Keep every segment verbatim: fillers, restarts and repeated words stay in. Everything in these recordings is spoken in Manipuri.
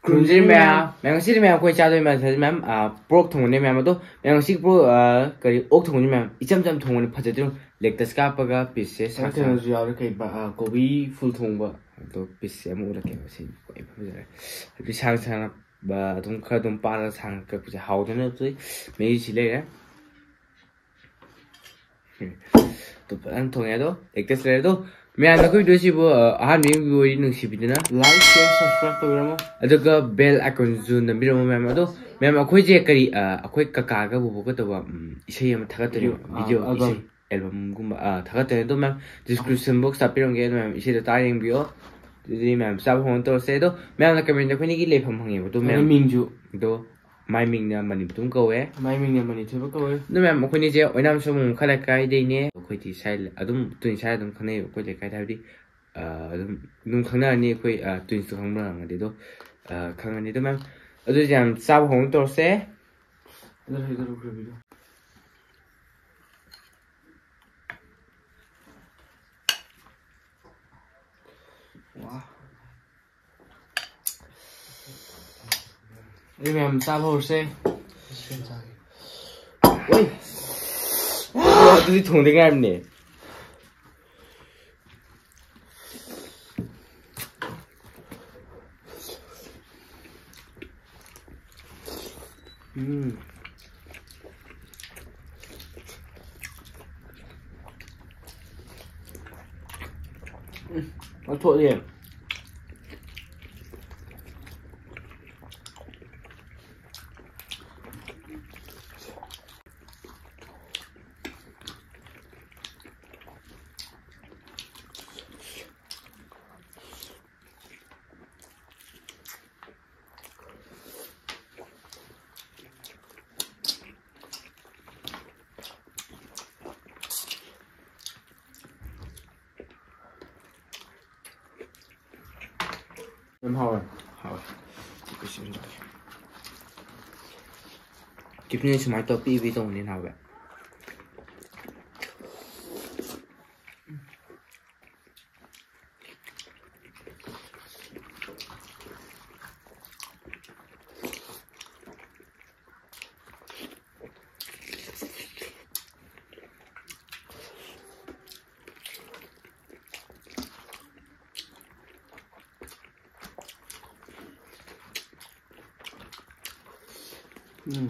ꯈꯨꯔꯨꯝꯖꯔꯤ ꯃꯌꯥꯝ꯫ ꯃꯌꯥꯝ, ꯉꯁꯤꯗꯤ ꯃꯌꯥꯝ ꯑꯩꯈꯣꯏ ꯆꯥꯗꯣꯏ ꯃꯌꯥꯝ, ꯃꯌꯥꯝ, ꯑꯥ, pork ꯊꯣꯡꯕꯅꯦ ꯃꯌꯥꯝ꯫ ꯑꯗꯣ ꯃꯌꯥꯝ, ꯉꯁꯤ pork, ꯑꯥ, ꯀꯔꯤ, ꯑꯣꯛ ꯊꯣꯡꯕꯅꯤ ꯃꯌꯥꯝ꯫ ꯏꯆꯝ ꯆꯝ ꯊꯣꯡꯕꯅꯤ, ꯐꯖꯗꯣꯏꯅꯤ꯫ Lettuce ꯀꯥꯞꯄꯒ piece ꯁꯦ ꯁꯥ ꯁꯥ꯫ ꯀꯩꯅꯣꯁꯨ ꯌꯥꯎꯔꯦ, ꯀꯩ ꯕ-, ꯑꯥ, ꯀꯣꯕꯤ full ꯊꯣꯡꯕ꯫ ꯑꯗꯣ piece ꯁꯦ ꯑꯃ ꯎꯠꯂꯛꯀꯦ꯫ ꯁꯤ ꯈ꯭ꯋꯥꯏ ꯐꯖꯔꯦ꯫ ꯍꯥꯏꯗꯤ ꯁꯥꯡ ꯁꯥꯡꯅ, ꯕ-, ꯑꯗꯨꯝ ꯈꯔ ꯑꯗꯨꯝ ꯄꯥꯔꯒ ꯁꯥꯡꯅ ꯀꯛꯄꯁꯦ ꯍꯥꯎꯗꯣꯏꯅꯦ꯫ ꯑꯗꯨꯗꯤ ꯃꯍꯤꯁꯤ ꯂꯩꯔꯦ꯫ ꯑꯗꯨ ꯐꯖꯅ ꯊꯣꯡꯉꯦ꯫ ꯑꯗꯣ Lettuce ꯂꯩꯔꯦ꯫ ꯑꯗꯣ ꯃꯌꯥꯝꯅ ꯑꯩꯈꯣꯏ video ꯁꯤꯕꯨ, ꯑ, ꯑꯍꯥꯟꯕ ꯌꯦꯡꯕꯤꯕ ꯑꯣꯏꯔꯗꯤ ꯅꯨꯡꯁꯤꯕꯤꯗꯨꯅ like, share, subscribe ꯇꯧꯕꯤꯔꯝꯃꯣ꯫ ꯑꯗꯨꯒ bell icon ꯁꯨ ꯅꯝꯕꯤꯔꯝꯃꯣ ꯃꯌꯥꯝ꯫ ꯑꯗꯣ ꯃꯌꯥꯝ, ꯑꯩꯈꯣꯏꯁꯦ ꯀꯔꯤ, ꯑ, ꯑꯩꯈꯣꯏ ꯀꯀꯥꯒ ꯕꯣꯕꯣꯛꯀ ꯇꯧꯕ, ꯎꯝ, ꯏꯁꯩ ꯑꯃ ꯊꯥꯒꯠꯇꯣꯏꯅꯦ꯫ Video, ꯑ, video, album꯫ ꯏꯁꯩ album ꯒꯨꯝꯕ, ꯑ, ꯊꯥꯒꯠꯇꯣꯏꯅꯦ꯫ ꯑꯗꯣ ꯃꯌꯥꯝ, description box ꯇ ꯍꯥꯞꯄꯤꯔꯝꯒꯦ꯫ ꯑꯗꯣ ꯃꯌꯥꯝ, ꯏꯁꯩꯗꯣ ꯇꯥꯔ ꯌꯦꯡꯕꯤꯌꯣ꯫ ꯑꯗꯨꯗꯤ ꯃꯌꯥꯝ, ꯆꯥꯕ ꯍꯧꯅ ꯇꯧꯔꯁꯦ꯫ ꯑꯗꯣ ꯃꯌꯥꯝꯅ comment ꯗ ꯑꯩꯈꯣꯏꯅꯤꯒꯤ ꯂꯩꯐꯝ ꯍꯪꯉꯦꯕ꯫ ꯑꯗꯣ ꯑꯗꯣ ꯃꯌꯥꯝ, ꯃꯤꯡꯁꯨ꯫ ꯑꯗꯣ ꯃꯥꯏ ꯃꯤꯡꯅ ꯃꯅꯤꯄꯨꯔ ꯀꯧꯋꯦ꯫ ꯃꯥꯏ ꯃꯤꯡꯅ ꯃꯅꯤꯊꯣꯏꯕ ꯀꯧꯋꯦ꯫ ꯑꯗꯣ ꯃꯌꯥꯝ, ꯑꯩꯈꯣꯏꯅꯤꯁꯦ ꯑꯣꯏꯅꯥꯝ ꯁꯣꯃꯣꯡ ꯃꯈꯥ ꯂꯩꯀꯥꯏꯗꯩꯅꯦ꯫ ꯑꯩꯈꯣꯏꯗꯤ ꯁꯥꯏ ꯑꯗꯨꯝ, twins ꯁꯥꯏ ꯑꯗꯨꯝ ꯈꯪꯅꯩꯌꯦꯕ ꯑꯩꯈꯣꯏ ꯂꯩꯀꯥꯏꯗ꯫ ꯍꯥꯏꯕꯗꯤ, ꯑ, ꯑꯗꯨꯝ, ꯑꯗꯨꯝ ꯈꯪꯅꯔꯅꯤ ꯑꯩꯈꯣꯏ, ꯑ, twins ꯇꯣ ꯈꯪꯕ꯭ꯔꯥ ꯍꯪꯉꯗꯤ꯫ ꯑꯗꯣ, ꯑ, ꯈꯪꯉꯅꯤ꯫ ꯑꯗꯣ ꯃꯌꯥꯝ, ꯑꯗꯨꯗꯤ ꯌꯥꯝ ꯆꯥꯕ ꯍꯧꯅ ꯇꯧꯔꯁꯦ꯫ ꯑꯗꯨ ꯍꯩꯗꯔꯛꯈ꯭ꯔꯕꯤꯗꯣ꯫ ꯋꯥ꯫ ꯑꯗꯨ ꯃꯌꯥꯝ ꯆꯥꯕ ꯍꯧꯔꯁꯦ꯫ ꯑꯣꯏ꯫ ꯑꯗꯨꯗꯤ ꯊꯣꯡꯗ ꯉꯥꯏꯔꯝꯅꯦ꯫ ꯎꯝ꯫ ꯎꯝ, ꯂꯧꯊꯣꯛꯑꯦ꯫ ꯌꯥꯝ ꯍꯥꯎꯋꯦ꯫ ꯍꯥꯎꯋꯦ꯫ ꯀꯤꯞꯁꯤꯅ ꯁꯨꯃꯥꯏꯅ ꯇꯧꯔ ꯄꯤ ꯄꯤ ꯇꯧꯕꯅꯤꯅ ꯍꯥꯎꯋꯦ꯫ ꯎꯝ꯫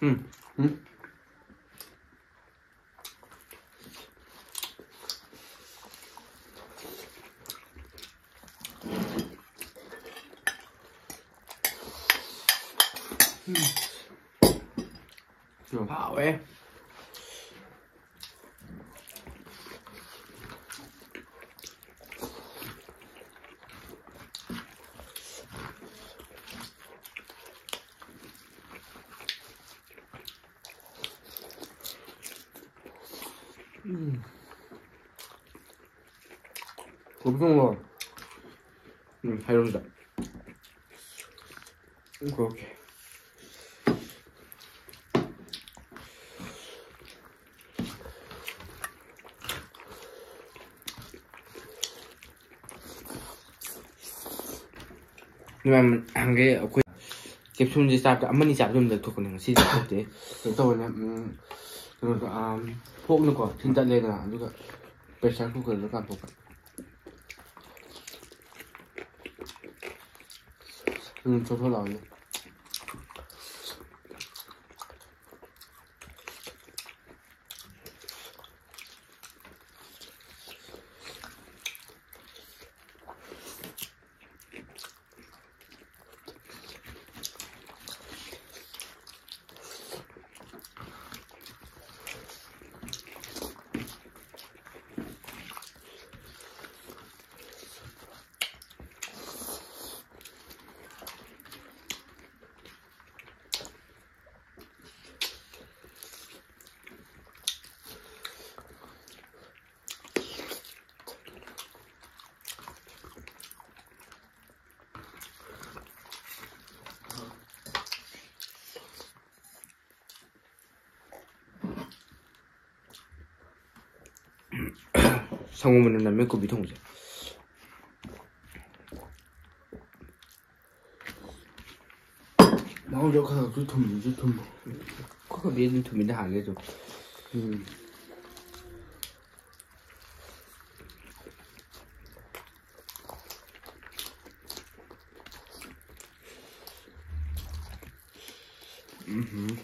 ꯎꯝ꯫ ꯎꯝ꯫ ꯎꯝ꯫ ꯍꯥꯎꯋꯦ꯫ ꯎꯝ꯫ ꯀꯣꯕꯤ ꯊꯣꯡꯕ꯫ ꯎꯝ, ꯍꯥꯏꯔꯣ ꯁꯤꯗ꯫ Okay, okay. ꯃꯌꯥꯝ ꯍꯪꯒꯦ ꯑꯩꯈꯣꯏ ꯀꯦꯞꯁꯨꯜꯁꯦ ꯆꯥꯕꯗ ꯑꯃꯅꯤ ꯆꯥꯕꯗ ꯑꯗꯨꯝ ꯂꯦꯛꯊꯣꯛꯄꯅꯦ, ꯉꯁꯤꯗꯤ ꯊꯣꯛꯇꯦ꯫ ꯀꯩꯅꯣ ꯇꯧꯕꯅꯦ, ꯎꯝ, ꯀꯩꯅꯣꯗꯣ, ꯑꯝ, ꯐꯣꯛꯅꯀꯣ ꯊꯤꯟ ꯇꯠꯂꯦꯗꯅ, ꯑꯗꯨꯒ ꯄ꯭ꯔꯦꯁꯔ ꯀꯨꯀꯔꯗ ꯀꯥꯝꯊꯣꯛꯄ꯫ ꯎꯝ, ꯊꯣꯠ ꯊꯣꯠ ꯂꯥꯎꯋꯦ꯫ ꯁꯪꯒꯣꯝ ꯃꯅꯝ ꯅꯝꯃꯦ ꯀꯣꯕꯤ ꯊꯣꯡꯕꯁꯦ꯫ ꯃꯍꯥꯎꯁꯨ ꯈꯔ ꯈꯔꯁꯨ ꯊꯨꯝꯁꯨ ꯊꯨꯝꯃꯦ꯫ ꯑꯩꯈꯣꯏ ꯀꯣꯕꯤ ꯑꯗꯨꯝ ꯊꯨꯝꯃꯤꯗ ꯍꯥꯟꯅꯗꯩ ꯑꯗꯨꯝ꯫ ꯎꯝ꯫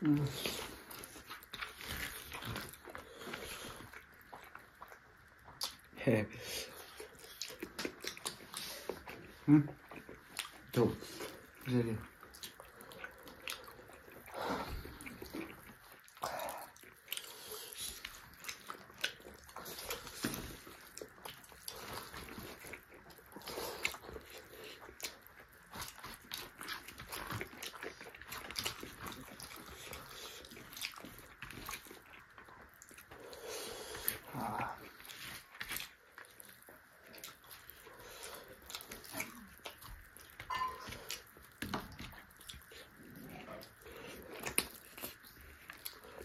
ꯎꯝ꯫ ꯎꯝ꯫ ꯇꯧ꯫ ꯐꯖꯔꯦ꯫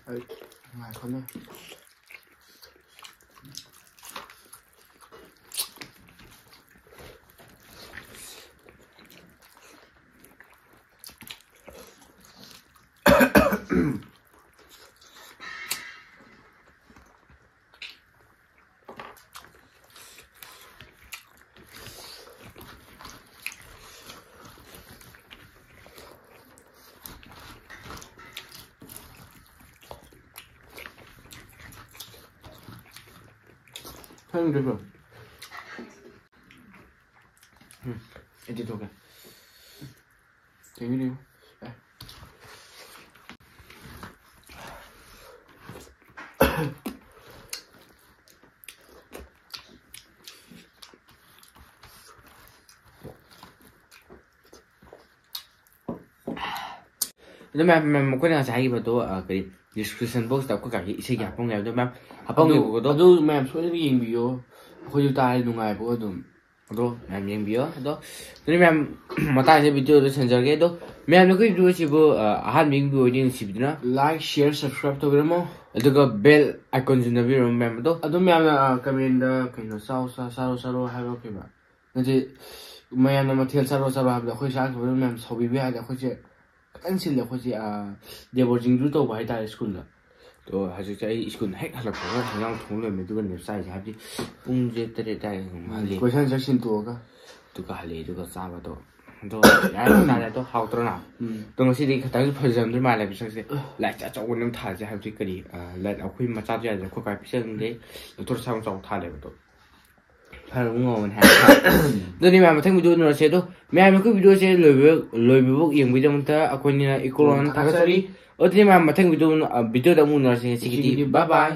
ꯑꯩ ꯉꯥꯏꯈꯣꯅꯦ꯫ ꯈꯪꯗ꯭ꯔꯤꯕꯣ? ꯎꯝ, ꯑꯩꯗꯤ ꯊꯣꯛꯀꯦ꯫ ꯊꯦꯡꯉꯦ, ꯊꯦꯡꯉꯦ꯫ ꯑꯦ꯫ ꯑꯗꯣ ꯃꯌꯥꯝ, ꯃꯌꯥꯝ, ꯑꯩꯈꯣꯏꯅ ꯉꯁꯥꯏ ꯍꯥꯏꯈꯤꯕꯗꯣ, ꯑ, ꯀꯔꯤ, description box ꯇ ꯑꯩꯈꯣꯏ ꯀꯥꯒꯤ ꯏꯁꯩꯒꯤ ꯍꯥꯞꯄꯝꯒꯦ ꯍꯥꯏꯕꯗꯣ, ꯃꯌꯥꯝ, ꯍꯥꯞꯄꯝꯒꯦ ꯑꯗꯨ, ꯍꯥꯏꯕꯗꯣ꯫ ꯑꯗꯨ ꯃꯌꯥꯝ ꯁꯣꯏꯗꯅ ꯌꯦꯡꯕꯤꯌꯣ꯫ ꯑꯩꯈꯣꯏꯁꯨ ꯇꯥꯔꯦ ꯅꯨꯡꯉꯥꯏꯕ ꯑꯗꯨꯝ꯫ ꯑꯗꯣ ꯃꯌꯥꯝ ꯌꯦꯡꯕꯤꯌꯣ꯫ ꯑꯗꯣ ꯑꯗꯨꯗꯤ ꯃꯌꯥꯝ ꯃꯇꯥꯡꯁꯤꯗ ꯚꯤꯗꯤꯑꯣꯗꯣ ꯁꯦꯟꯖꯔꯒꯦ꯫ ꯑꯗꯣ ꯃꯌꯥꯝꯅ ꯑꯩꯈꯣꯏ ꯚꯤꯗꯤꯑꯣꯁꯤꯕꯨ ꯑ, ꯑꯍꯥꯟꯕ ꯌꯦꯡꯕꯤꯕ ꯑꯣꯏꯗꯤ ꯅꯨꯡꯁꯤꯕꯤꯗꯨꯅ Like, share, subscribe ꯇꯧꯕꯤꯔꯝꯃꯣ꯫ ꯑꯗꯨꯒ ꯕꯦꯜ ꯑꯥꯏꯀꯣꯟꯁꯨ ꯅꯝꯕꯤꯔꯝꯃꯣ ꯃꯌꯥꯝ꯫ ꯑꯗꯣ ꯑꯗꯨꯝ ꯃꯌꯥꯝꯅ ꯀꯃꯦꯟꯗ ꯀꯩꯅꯣ ꯆꯥꯔꯣ ꯆꯥ- ꯆꯥꯔꯣ ꯆꯥꯔꯣ ꯍꯥꯏꯕ ꯀꯩꯕ ꯅꯠꯇꯦ, ꯃꯌꯥꯝꯅ ꯃꯊꯦꯜ ꯆꯥꯔꯣ ꯆꯥꯔꯣ ꯍꯥꯏꯕꯗꯣ ꯑꯩꯈꯣꯏ ꯆꯥꯈꯤꯕꯗꯣ ꯃꯌꯥꯝ ꯁꯥꯎꯕꯤꯕ ꯌꯥꯗꯦ꯫ ꯑꯩꯈꯣꯏꯁꯦ ꯈꯤꯇꯪ ꯁꯤꯜꯂꯦ꯫ ꯑꯩꯈꯣꯏꯁꯦ ꯑ, ꯗꯦꯕꯣꯔꯖꯤꯡꯗꯨ ꯇꯧꯕ ꯍꯥꯏꯇꯥꯔꯦ ꯁ꯭ꯀꯨꯜꯗ꯫ ꯑꯗꯣ ꯍꯧꯖꯤꯛꯁꯦ ꯑꯩ ꯁ꯭ꯀꯨꯜ ꯍꯦꯛ ꯍꯜꯂꯛꯄꯒ ꯍꯦꯟꯖꯥꯡ ꯊꯣꯡ ꯂꯩꯔꯝꯃꯦ, ꯑꯗꯨꯒꯅꯦ ꯆꯥꯏꯁꯦ꯫ ꯍꯥꯏꯕꯗꯤ ꯄꯨꯡꯁꯦ ꯇꯔꯦꯠ ꯑꯗꯨꯋꯥꯏꯗ ꯑꯗꯨꯝ ꯍꯜꯂꯦ꯫ ꯀꯣꯏꯁꯟ ꯑꯟꯁꯔ ꯁꯤꯟꯇꯣꯛꯑꯒ ꯑꯗꯨꯒ ꯍꯜꯂꯛꯑꯦ, ꯑꯗꯨꯒ ꯆꯥꯕꯗꯣ ꯑꯗꯣ ꯌꯥꯔꯦ, ꯆꯥꯔꯦ꯫ ꯑꯗꯣ ꯍꯥꯎꯇ꯭ꯔꯣꯅ? ꯎꯝ꯫ ꯑꯗꯣ ꯉꯁꯤꯗꯤ ꯈꯤꯇꯪꯁꯨ ꯐꯖꯔꯝꯗꯣꯏ ꯃꯥꯜꯂꯦ ꯃꯁꯛꯁꯦ꯫ ꯂꯥꯏꯠꯁꯦ ꯑꯆꯧꯕ ꯑꯃ ꯊꯥꯜꯂꯁꯦ꯫ ꯍꯥꯏꯕꯗꯤ ꯀꯔꯤ, ꯑ, ꯂꯥꯏꯠ ꯑꯩꯈꯣꯏ ꯃꯆꯥꯗꯤ ꯌꯥꯗ꯭ꯔꯦ, ꯑꯩꯈꯣꯏ ꯄꯥꯏ ꯄꯤꯁꯟꯗꯦ꯫ ꯂꯧꯊꯣꯔ ꯁꯥꯡ ꯆꯥꯎ ꯊꯥꯜꯂꯦꯕ ꯑꯗꯣ꯫ ꯐꯔꯕ ꯉꯧꯕꯅꯦ ꯍꯥꯏ꯫ ꯑꯗꯨꯗꯤ ꯃꯌꯥꯝ ꯃꯊꯪ ꯚꯤꯗꯤꯑꯣ ꯎꯅꯔꯁꯦ꯫ ꯑꯗꯣ ꯃꯌꯥꯝ ꯑꯩꯈꯣꯏ ꯚꯤꯗꯤꯑꯣꯁꯦ ꯂꯣꯏꯕ ꯂꯣꯏꯕꯐꯥꯎ ꯌꯦꯡꯕꯒꯤꯗꯃꯛꯇ ꯑꯩꯈꯣꯏꯅ ꯏꯀꯣꯂꯣꯟ ꯊꯥꯒꯠꯆꯔꯤ꯫ ꯑꯗꯨꯗꯤ ꯃꯌꯥꯝ ꯃꯊꯪ ꯚꯤꯗꯤꯑꯣ ꯚꯤꯗꯤꯑꯣꯗ ꯑꯃꯨꯛ ꯎꯅꯔꯁꯦ꯫ ꯉꯁꯤꯒꯤꯗꯤ bye bye꯫